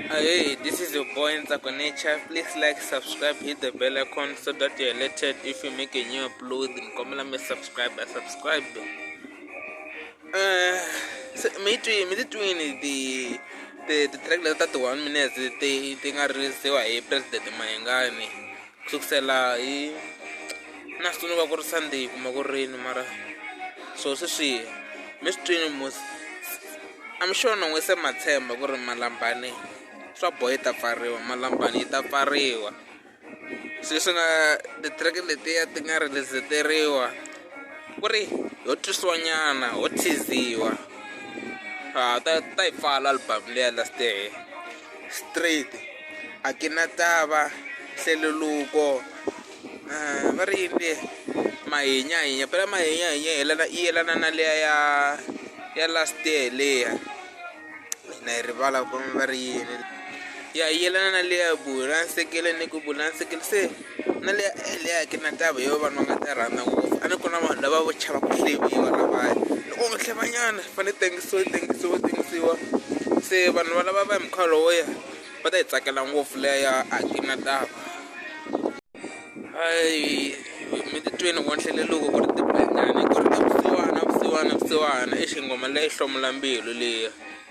Hey, this is your boy Ntsako Nature. Please like, subscribe, hit the bell icon so that you're alerted if you make a new upload. Nkombela mi subscribe, subscribe. Se mi twi mi ti twini ti ti ti-track leti ta ti-one minutes ti ti nga release-iwa hi President Mayengani ku sukusela hi na swi tsundzuka ku ri Sunday kumbe ku ri rini mara so sweswi mi swi twini mos I'm sure na n'we se ma tshemba ku ri Malambani swa boha yi ta pfariwa Malambani yi ta pfariwa swilo leswi nga ti-track letiya ti nga release-teriwa ku ri ho twisiwa nyana ho thiziwa ha ta ta yi pfala album leya last year straight a ki na tava nhleluluko va ri yini liya mahinyahinya phela mahinyahinya yi yelana yi yelana na liya ya ya last year liya na yi rivala ku va ri yini ya yi yelana na liya bula nsekele ni ku bula nsekele se na liya liya ki na tava yo vanhu va nga ta rhandza ngopfu a ni ku na vanhu lava vo chava ku hleviwa lavaya loko u hleva nyana fane tengisiwa tengisiwa tengisiwa se vanhu va lava va hi mukhuva lowuya va ta yi tsakela ngopfu liya ya a ki na tava hayi mi titweni ku nhleleloko ku ri tibela njhani ku ri vusiwana vusiwana vusiwana i xingoma leyi hlomula mbilu liya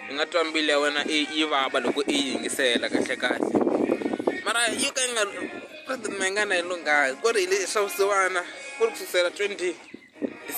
i nga twa mbilu ya wena i yi vava loko i yi yingisela kahle kahle mara yo ka yi nga President Mayengani a yi lunghanga ku ri hi leswa vusiwana ku ri ku sukusela 20.